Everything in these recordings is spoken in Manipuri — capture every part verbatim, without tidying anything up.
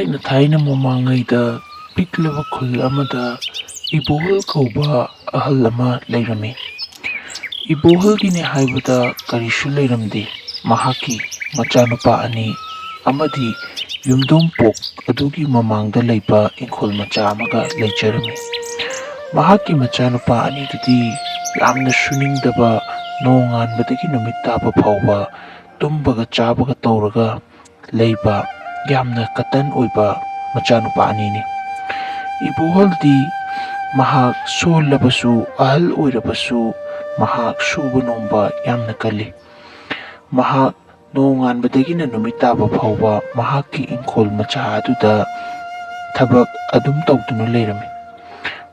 ꯊꯥꯏꯅ ꯊꯥꯏꯅ ꯃꯃꯥꯡꯉꯩꯗ ꯄꯤꯛꯂꯕ ꯈꯨꯜ ꯑꯃꯗ ꯏꯕꯣꯍꯜ ꯀꯧꯕ ꯑꯍꯜ ꯑꯃ ꯂꯩꯔꯝꯃꯤ꯫ ꯏꯕꯣꯍꯜꯒꯤꯅꯦ ꯍꯥꯏꯕꯗ ꯀꯔꯤꯁꯨ ꯂꯩꯔꯝꯗꯦ꯫ ꯃꯍꯥꯛꯀꯤ ꯃꯆꯥꯅꯨꯄꯥ ꯑꯅꯤ ꯑꯃꯗꯤ ꯌꯨꯝꯗꯣꯡꯄꯣꯛ ꯑꯗꯨꯒꯤ ꯃꯃꯥꯡꯗ ꯂꯩꯕ ꯏꯪꯈꯣꯜ ꯃꯆꯥ ꯑꯃꯒ ꯂꯩꯖꯔꯝꯃꯤ꯫ ꯃꯍꯥꯛꯀꯤ ꯃꯆꯥꯅꯨꯄꯥ ꯑꯅꯤꯗꯨꯗꯤ ꯌꯥꯝꯅ ꯁꯨꯅꯤꯡꯗꯕ, ꯅꯣꯡꯉꯥꯟꯕꯗꯒꯤ ꯅꯨꯃꯤꯠ ꯇꯥꯕ ꯐꯥꯎꯕ ꯇꯨꯝꯕꯒ ꯆꯥꯕꯒ ꯇꯧꯔꯒ ꯂꯩꯕ, ꯌꯥꯝꯅ ꯀꯇꯟ ꯑꯣꯏꯕ ꯃꯆꯥꯅꯨꯄꯥ ꯑꯅꯤꯅꯤ꯫ ꯏꯕꯣꯍꯜꯗꯤ ꯃꯍꯥꯛ ꯁꯣꯜꯂꯕꯁꯨ, ꯑꯍꯜ ꯑꯣꯏꯔꯕꯁꯨ, ꯃꯍꯥꯛ ꯁꯨꯕ ꯅꯣꯝꯕ ꯌꯥꯝꯅ ꯀꯜꯂꯤ꯫ ꯃꯍꯥꯛ ꯅꯣꯡꯉꯥꯟꯕꯗꯒꯤꯅ ꯅꯨꯃꯤꯠ ꯇꯥꯕ ꯐꯥꯎꯕ ꯃꯍꯥꯛꯀꯤ ꯏꯪꯈꯣꯜ ꯃꯆꯥ ꯑꯗꯨꯗ ꯊꯕꯛ ꯑꯗꯨꯝ ꯇꯧꯗꯨꯅ ꯂꯩꯔꯝꯃꯤ꯫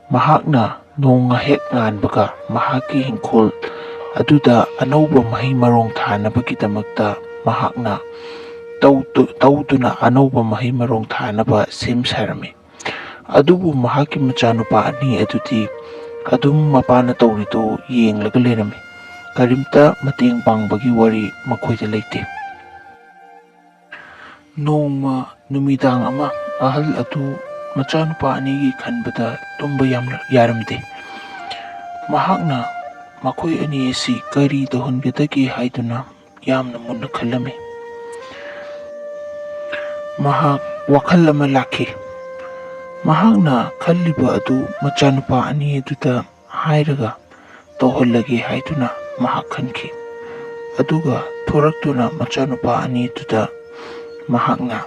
ꯃꯍꯥꯛꯅ ꯅꯣꯡ ꯍꯦꯛ ꯉꯥꯟꯕꯒ ꯃꯍꯥꯛꯀꯤ ꯏꯪꯈꯣꯜ ꯑꯗꯨꯗ ꯑꯅꯧꯕ ꯃꯍꯩ ꯃꯔꯣꯡ ꯊꯥꯅꯕꯒꯤꯗꯃꯛꯇ ꯃꯍꯥꯛꯅ ꯇꯧꯗꯨ-, ꯇꯧꯗꯨꯅ ꯑꯅꯧꯕ ꯃꯍꯩ ꯃꯔꯣꯡ ꯊꯥꯅꯕ ꯁꯦꯝ ꯁꯥꯔꯝꯃꯤ꯫ ꯑꯗꯨꯕꯨ ꯃꯍꯥꯛꯀꯤ ꯃꯆꯥꯅꯨꯄꯥ ꯑꯅꯤ ꯑꯗꯨꯗꯤ ꯑꯗꯨꯝ ꯃꯄꯥꯅ ꯇꯧꯔꯤꯗꯨ ꯌꯦꯡꯂꯒ ꯂꯩꯔꯝꯃꯤ꯫ ꯀꯔꯤꯝꯇ ꯃꯇꯦꯡ ꯄꯥꯡꯕꯒꯤ ꯋꯥꯔꯤ ꯃꯈꯣꯏꯗ ꯂꯩꯇꯦ꯫ ꯅꯣꯡꯃ ꯅꯨꯃꯤꯗꯥꯡ ꯑꯃ ꯑꯍꯜ ꯑꯗꯨ ꯃꯆꯥꯅꯨꯄꯥ ꯑꯅꯤꯒꯤ ꯈꯟꯕꯗ ꯇꯨꯝꯕ ꯌꯥꯝꯅ ꯌꯥꯔꯝꯗꯦ꯫ ꯃꯍꯥꯛꯅ ꯃꯈꯣꯏ ꯑꯅꯤ ꯑꯁꯤ ꯀꯔꯤ ꯇꯧꯍꯟꯒꯗꯒꯦ ꯍꯥꯏꯗꯨꯅ ꯌꯥꯝꯅ ꯃꯨꯟꯅ ꯈꯜꯂꯝꯃꯤ꯫ ꯃꯍꯥꯛ ꯋꯥꯈꯜ ꯑꯃ ꯂꯥꯛꯈꯤ꯫ ꯃꯍꯥꯛꯅ ꯈꯜꯂꯤꯕ ꯑꯗꯨ ꯃꯆꯥꯅꯨꯄꯥ ꯑꯅꯤ ꯑꯗꯨꯗ ꯍꯥꯏꯔꯒ ꯇꯧꯍꯜꯂꯒꯦ ꯍꯥꯏꯗꯨꯅ ꯃꯍꯥꯛ ꯈꯟꯈꯤ꯫ ꯑꯗꯨꯒ ꯊꯣꯔꯛꯇꯨꯅ ꯃꯆꯥꯅꯨꯄꯥ ꯑꯅꯤꯗꯨꯗ ꯃꯍꯥꯛꯅ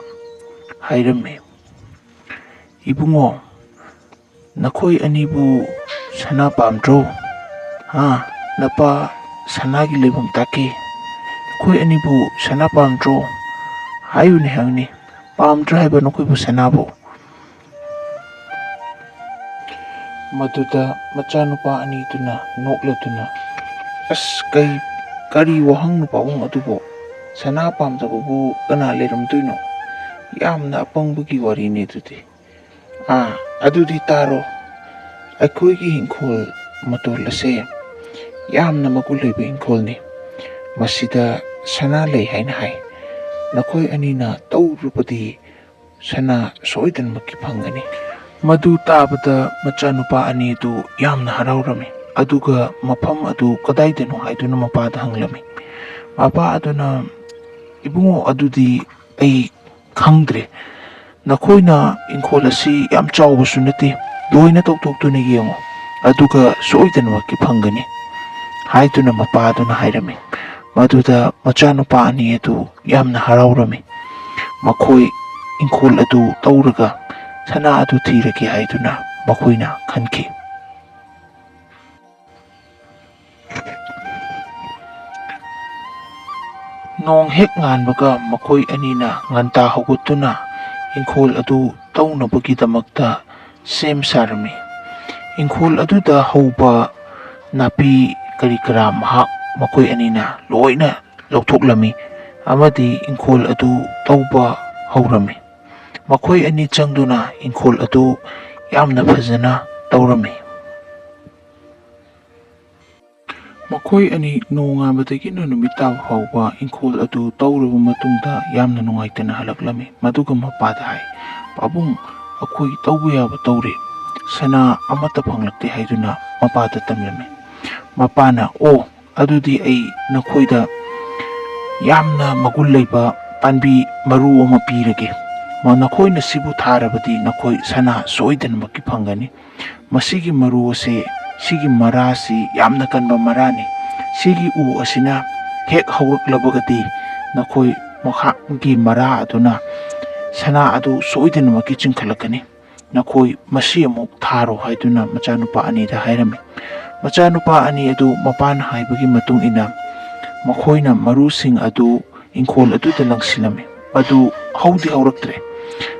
ꯍꯥꯏꯔꯝꯃꯤ, "ꯏꯕꯨꯡꯉꯣ, ꯅꯈꯣꯏ ꯑꯅꯤꯕꯨ ꯁꯅꯥ ꯄꯥꯝꯗ꯭ꯔꯣ? ꯍꯥ? ꯅꯄꯥ ꯁꯅꯥꯒꯤ ꯂꯩꯐꯝ ꯇꯥꯛꯀꯦ꯫ ꯅꯈꯣꯏ ꯑꯅꯤꯕꯨ ꯁꯅꯥ ꯄꯥꯝꯗ꯭ꯔꯣ? ꯍꯥꯏꯌꯨꯅꯦ, ꯍꯥꯏꯌꯨꯅꯦ꯫ ꯄꯥꯝꯗ꯭ꯔꯥ ꯍꯥꯏꯕ ꯅꯈꯣꯏꯕꯨ ꯁꯅꯥꯕꯨ?" ꯃꯗꯨꯗ ꯃꯆꯥꯅꯨꯄꯥ ꯑꯅꯤꯗꯨꯅ ꯅꯣꯛꯂꯗꯨꯅ, "ꯑꯁ, ꯀꯩ, ꯀꯔꯤ ꯋꯥꯍꯪꯅꯣ ꯄꯥꯕꯨꯡ ꯑꯗꯨꯕꯣ? ꯁꯅꯥ ꯄꯥꯝꯗꯕꯕꯨ ꯀꯅꯥ ꯂꯩꯔꯝꯗꯣꯏꯅꯣ? ꯌꯥꯝꯅ ꯑꯄꯪꯕꯒꯤ ꯋꯥꯔꯤꯅꯦ ꯑꯗꯨꯗꯤ꯫ ꯑꯥ, ꯑꯗꯨꯗꯤ ꯇꯥꯔꯣ꯫ ꯑꯩꯈꯣꯏꯒꯤ ꯏꯪꯈꯣꯜ ꯃꯇꯣꯜ ꯑꯁꯦ ꯌꯥꯝꯅ ꯃꯒꯨꯟ ꯂꯩꯕ ꯏꯪꯈꯣꯜꯅꯤ꯫ ꯃꯁꯤꯗ ꯁꯅꯥ ꯂꯩ ꯍꯥꯏꯅ ꯍꯥꯏ꯫ ꯅꯈꯣꯏ ꯑꯅꯤꯅ ꯇꯧꯔꯨꯕꯗꯤ ꯁꯅꯥ ꯁꯣꯏꯗꯅꯃꯛꯀꯤ ꯐꯪꯒꯅꯤ꯫ ꯃꯗꯨ ꯇꯥꯕꯗ ꯃꯆꯥꯅꯨꯄꯥ ꯑꯅꯤꯗꯨ ꯌꯥꯝꯅ ꯍꯔꯥꯎꯔꯝꯃꯤ꯫ ꯑꯗꯨꯒ ꯃꯐꯝ ꯑꯗꯨ ꯀꯗꯥꯏꯗꯅꯣ ꯍꯥꯏꯗꯨꯅ ꯃꯄꯥꯗ ꯍꯪꯂꯝꯃꯤ꯫ ꯃꯄꯥ ꯑꯗꯨꯅ, "ꯏꯕꯨꯡꯉꯣ, ꯑꯗꯨꯗꯤ ꯑꯩ ꯈꯪꯗ꯭ꯔꯦ꯫ ꯅꯈꯣꯏꯅ ꯏꯪꯈꯣꯜ ꯑꯁꯤ ꯌꯥꯝ ꯆꯥꯎꯕꯁꯨ ꯅꯠꯇꯦ, ꯂꯣꯏꯅ ꯇꯧꯊꯣꯛꯇꯨꯅ ꯌꯦꯡꯉꯨ, ꯑꯗꯨꯒ ꯁꯣꯏꯗꯅꯃꯛꯀꯤ ꯐꯪꯒꯅꯤ" ꯍꯥꯏꯗꯨꯅ ꯃꯄꯥꯗꯨꯅ ꯍꯥꯏꯔꯝꯃꯤ꯫ ꯃꯗꯨꯗ ꯃꯆꯥꯅꯨꯄꯥ ꯑꯅꯤ ꯑꯗꯨ ꯌꯥꯝꯅ ꯍꯔꯥꯎꯔꯝꯃꯤ꯫ ꯃꯈꯣꯏ ꯏꯪꯈꯣꯜ ꯑꯗꯨ ꯇꯧꯔꯒ ꯁꯅꯥ ꯑꯗꯨ ꯊꯤꯔꯒꯦ ꯍꯥꯏꯗꯨꯅ ꯃꯈꯣꯏꯅ ꯈꯟꯈꯤ꯫ ꯅꯣꯡ ꯍꯦꯛ ꯉꯥꯟꯕꯒ ꯃꯈꯣꯏ ꯑꯅꯤꯅ ꯉꯟꯇꯥ ꯍꯧꯒꯠꯇꯨꯅ ꯏꯪꯈꯣꯜ ꯑꯗꯨ ꯇꯧꯅꯕꯒꯤꯗꯃꯛꯇ ꯁꯦꯝ ꯁꯥꯔꯝꯃꯤ꯫ ꯏꯪꯈꯣꯜ ꯑꯗꯨꯗ ꯍꯧꯕ ꯅꯥꯄꯤ ꯀꯔꯤ ꯀꯔꯥ ꯃꯍꯥꯛ, ꯃꯈꯣꯏ ꯑꯅꯤꯅ ꯂꯣꯏꯅ ꯂꯧꯊꯣꯛꯂꯝꯃꯤ ꯑꯃꯗꯤ ꯏꯪꯈꯣꯜ ꯑꯗꯨ ꯇꯧꯕ ꯍꯧꯔꯝꯃꯤ꯫ ꯃꯈꯣꯏ ꯑꯅꯤ ꯆꯪꯗꯨꯅ ꯏꯪꯈꯣꯜ ꯑꯗꯨ ꯌꯥꯝꯅ ꯐꯖꯅ ꯇꯧꯔꯝꯃꯤ꯫ ꯃꯈꯣꯏ ꯑꯅꯤ ꯅꯣꯡꯉꯥꯟꯕꯗꯒꯤꯅ ꯅꯨꯃꯤꯠ ꯇꯥꯕ ꯐꯥꯎꯕ ꯏꯪꯈꯣꯜ ꯑꯗꯨ ꯇꯧꯔꯕ ꯃꯇꯨꯡꯗ ꯌꯥꯝꯅ ꯅꯨꯡꯉꯥꯏꯇꯅ ꯍꯜꯂꯛꯂꯝꯃꯤ꯫ ꯃꯗꯨꯒ ꯃꯄꯥꯗ ꯍꯥꯏ, "ꯄꯥꯕꯨꯡ, ꯑꯩꯈꯣꯏ ꯇꯧꯕ ꯌꯥꯕ ꯇꯧꯔꯦ, ꯁꯅꯥ ꯑꯃꯠꯇ ꯐꯪꯂꯛꯇꯦ" ꯍꯥꯏꯗꯨꯅ ꯃꯄꯥꯗ ꯇꯝꯂꯝꯃꯤ꯫ ꯃꯄꯥꯅ, "ꯑꯣ, ꯑꯗꯨꯗꯤ ꯑꯩ ꯅꯈꯣꯏꯗ ꯌꯥꯝꯅ ꯃꯒꯨꯟ ꯂꯩꯕ ꯄꯥꯝꯕꯤ ꯃꯔꯨ ꯑꯃ ꯄꯤꯔꯒꯦ꯫ ꯃ-, ꯅꯈꯣꯏꯅ ꯁꯤꯕꯨ ꯊꯥꯔꯕꯗꯤ ꯅꯈꯣꯏ ꯁꯅꯥ ꯁꯣꯏꯗꯅꯃꯛꯀꯤ ꯐꯪꯒꯅꯤ꯫ ꯃꯁꯤꯒꯤ ꯃꯔꯨ ꯑꯁꯤ, ꯁꯤꯒꯤ ꯃꯔꯥꯁꯤ ꯌꯥꯝꯅ ꯀꯟꯕ ꯃꯔꯥꯅꯤ꯫ ꯁꯤꯒꯤ ꯎ ꯑꯁꯤꯅ ꯍꯦꯛ ꯍꯧꯔꯛꯂꯕꯒꯗꯤ ꯅꯈꯣꯏ ꯃꯈꯥꯒꯤ ꯃꯔꯥ ꯑꯗꯨꯅ ꯁꯅꯥ ꯑꯗꯨ ꯁꯣꯏꯗꯅꯃꯛꯀꯤ ꯆꯤꯡꯈꯠꯂꯛꯀꯅꯤ꯫ ꯅꯈꯣꯏ ꯃꯁꯤ ꯑꯃꯨꯛ ꯊꯥꯔꯣ" ꯍꯥꯏꯗꯨꯅ ꯃꯆꯥꯅꯨꯄꯥ ꯑꯅꯤꯗ ꯍꯥꯏꯔꯝꯃꯤ꯫ ꯃꯆꯥꯅꯨꯄꯥ ꯑꯅꯤ ꯑꯗꯨ ꯃꯄꯥꯅ ꯍꯥꯏꯕꯒꯤ ꯃꯇꯨꯡ ꯏꯟꯅ ꯃꯈꯣꯏꯅ ꯃꯔꯨꯁꯤꯡ ꯑꯗꯨ ꯏꯪꯈꯣꯜ ꯑꯗꯨꯗ ꯂꯪꯁꯤꯜꯂꯝꯃꯤ꯫ ꯑꯗꯨ ꯍꯧꯗꯤ ꯍꯧꯔꯛꯇ꯭ꯔꯦ꯫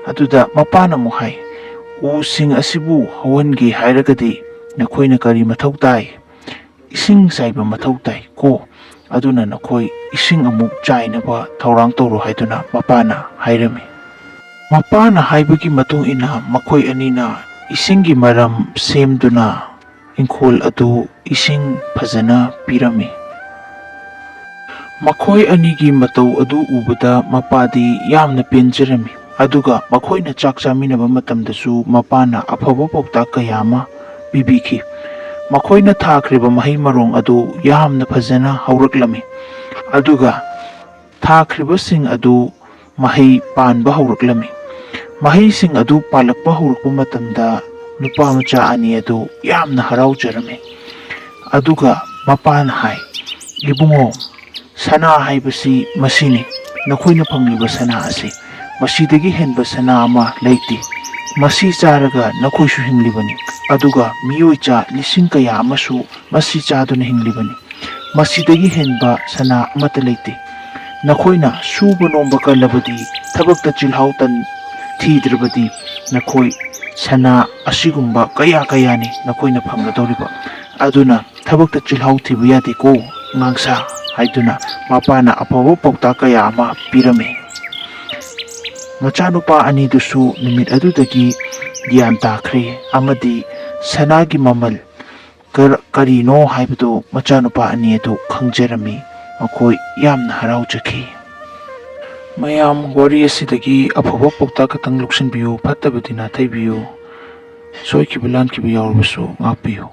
ꯑꯗꯨꯗ ꯃꯄꯥꯅ ꯑꯃꯨꯛ ꯍꯥꯏ, "ꯎꯁꯤꯡ ꯑꯁꯤꯕꯨ ꯍꯧꯍꯟꯒꯦ ꯍꯥꯏꯔꯒꯗꯤ ꯅꯈꯣꯏꯅ ꯀꯔꯤ ꯃꯊꯧ ꯇꯥꯏ? ꯏꯁꯤꯡ ꯆꯥꯏꯕ ꯃꯊꯧ ꯇꯥꯏ ꯀꯣ꯫ ꯑꯗꯨꯅ ꯅꯈꯣꯏ ꯏꯁꯤꯡ ꯑꯃꯨꯛ ꯆꯥꯏꯅꯕ ꯊꯧꯔꯥꯡ ꯇꯧꯔꯣ" ꯍꯥꯏꯗꯨꯅ ꯃꯄꯥꯅ ꯍꯥꯏꯔꯝꯃꯤ꯫ ꯃꯄꯥꯅ ꯍꯥꯏꯕꯒꯤ ꯃꯇꯨꯡ ꯏꯟꯅ ꯃꯈꯣꯏ ꯑꯅꯤꯅ ꯏꯁꯤꯡꯒꯤ ꯃꯔꯝ ꯁꯦꯝꯗꯨꯅ ꯏꯪꯈꯣꯜ ꯑꯗꯨ ꯏꯁꯤꯡ ꯐꯖꯅ ꯄꯤꯔꯝꯃꯤ꯫ ꯃꯈꯣꯏ ꯑꯅꯤꯒꯤ ꯃꯇꯧ ꯑꯗꯨ ꯎꯕꯗ ꯃꯄꯥꯗꯤ ꯌꯥꯝꯅ ꯄꯦꯟꯖꯔꯝꯃꯤ꯫ ꯑꯗꯨꯒ ꯃꯈꯣꯏꯅ ꯆꯥꯛ ꯆꯥꯃꯤꯟꯅꯕ ꯃꯇꯝꯗꯁꯨ ꯃꯄꯥꯅ ꯑꯐꯕ ꯄꯥꯎꯇꯥꯛ ꯀꯌꯥ ꯑꯃ ꯄꯤꯕꯤꯈꯤ꯫ ꯃꯈꯣꯏꯅ ꯊꯥꯈ꯭ꯔꯤꯕ ꯃꯍꯩ ꯃꯔꯣꯡ ꯑꯗꯨ ꯌꯥꯝꯅ ꯐꯖꯅ ꯍꯧꯔꯛꯂꯝꯃꯤ, ꯑꯗꯨꯒ ꯊꯥꯈ꯭ꯔꯤꯕꯁꯤꯡ ꯑꯗꯨ ꯃꯍꯩ ꯄꯥꯟꯕ ꯍꯧꯔꯛꯂꯝꯃꯤ꯫ ꯃꯍꯩꯁꯤꯡ ꯑꯗꯨ ꯄꯥꯜꯂꯛꯄ ꯍꯧꯔꯛꯄ ꯃꯇꯝꯗ ꯅꯨꯄꯥ ꯃꯆꯥ ꯑꯅꯤ ꯑꯗꯨ ꯌꯥꯝꯅ ꯍꯔꯥꯎꯖꯔꯝꯃꯤ꯫ ꯑꯗꯨꯒ ꯃꯄꯥꯅ ꯍꯥꯏ, "ꯏꯕꯨꯡꯉꯣ, ꯁꯅꯥ ꯍꯥꯏꯕꯁꯤ ꯃꯁꯤꯅꯤ, ꯅꯈꯣꯏꯅ ꯐꯪꯂꯤꯕ ꯁꯅꯥ ꯑꯁꯤ꯫ ꯃꯁꯤꯗꯒꯤ ꯍꯦꯟꯕ ꯁꯅꯥ ꯑꯃ ꯂꯩꯇꯦ꯫ ꯃꯁꯤ ꯆꯥꯔꯒ ꯅꯈꯣꯏꯁꯨ ꯍꯤꯡꯂꯤꯕꯅꯤ, ꯑꯗꯨꯒ ꯃꯤꯑꯣꯏ ꯆꯥ ꯂꯤꯁꯤꯡ ꯀꯌꯥ ꯑꯃꯁꯨ ꯃꯁꯤ ꯆꯥꯗꯨꯅ ꯍꯤꯡꯂꯤꯕꯅꯤ꯫ ꯃꯁꯤꯗꯒꯤ ꯍꯦꯟꯕ ꯁꯅꯥ ꯑꯃꯠꯇ ꯂꯩꯇꯦ꯫ ꯅꯈꯣꯏꯅ ꯁꯨꯕ ꯅꯣꯝꯕ ꯀꯜꯂꯕꯗꯤ, ꯊꯕꯛꯇ ꯆꯤꯜꯍꯥꯎ ꯇꯟ ꯊꯤꯗ꯭ꯔꯕꯗꯤ, ꯅꯈꯣꯏ ꯁꯅꯥ ꯑꯁꯤꯒꯨꯝꯕ ꯀꯌꯥ ꯀꯌꯥꯅꯤ ꯅꯈꯣꯏꯅ ꯐꯪꯒꯗꯧꯔꯤꯕ꯫ ꯑꯗꯨꯅ ꯊꯕꯛꯇ ꯆꯤꯜꯍꯥꯎ ꯊꯤꯕ ꯌꯥꯗꯦꯀꯣ, ꯑꯉꯥꯡꯁꯥ" ꯍꯥꯏꯗꯨꯅ ꯃꯄꯥꯅ ꯑꯐꯕ ꯄꯥꯎꯇꯥꯛ ꯀꯌꯥ ꯑꯃ ꯄꯤꯔꯝꯃꯤ꯫ ꯃꯆꯥꯅꯨꯄꯥ ꯑꯅꯤꯗꯨꯁꯨ ꯅꯨꯃꯤꯠ ꯑꯗꯨꯗꯒꯤ ꯒ꯭ꯌꯥꯟ ꯇꯥꯈ꯭ꯔꯦ ꯑꯃꯗꯤ ꯁꯅꯥꯒꯤ ꯃꯃꯜ ꯀꯔ-, ꯀꯔꯤꯅꯣ ꯍꯥꯏꯕꯗꯨ ꯃꯆꯥꯅꯨꯄꯥ ꯑꯅꯤ ꯑꯗꯨ ꯈꯪꯖꯔꯝꯃꯤ꯫ ꯃꯈꯣꯏ ꯌꯥꯝꯅ ꯍꯔꯥꯎꯖꯈꯤ꯫ ꯃꯌꯥꯝ, ꯋꯥꯔꯤ ꯑꯁꯤꯗꯒꯤ ꯑꯐꯕ ꯄꯥꯎꯇꯥꯛ ꯈꯛꯇꯪ ꯂꯧꯁꯤꯟꯕꯤꯌꯨ, ꯐꯠꯇꯕꯗꯤ ꯅꯥꯊꯩꯕꯤꯌꯨ꯫ ꯁꯣꯏꯈꯤꯕ ꯂꯥꯟꯈꯤꯕ ꯌꯥꯎꯔꯕꯁꯨ ꯉꯥꯛꯄꯤꯌꯨ꯫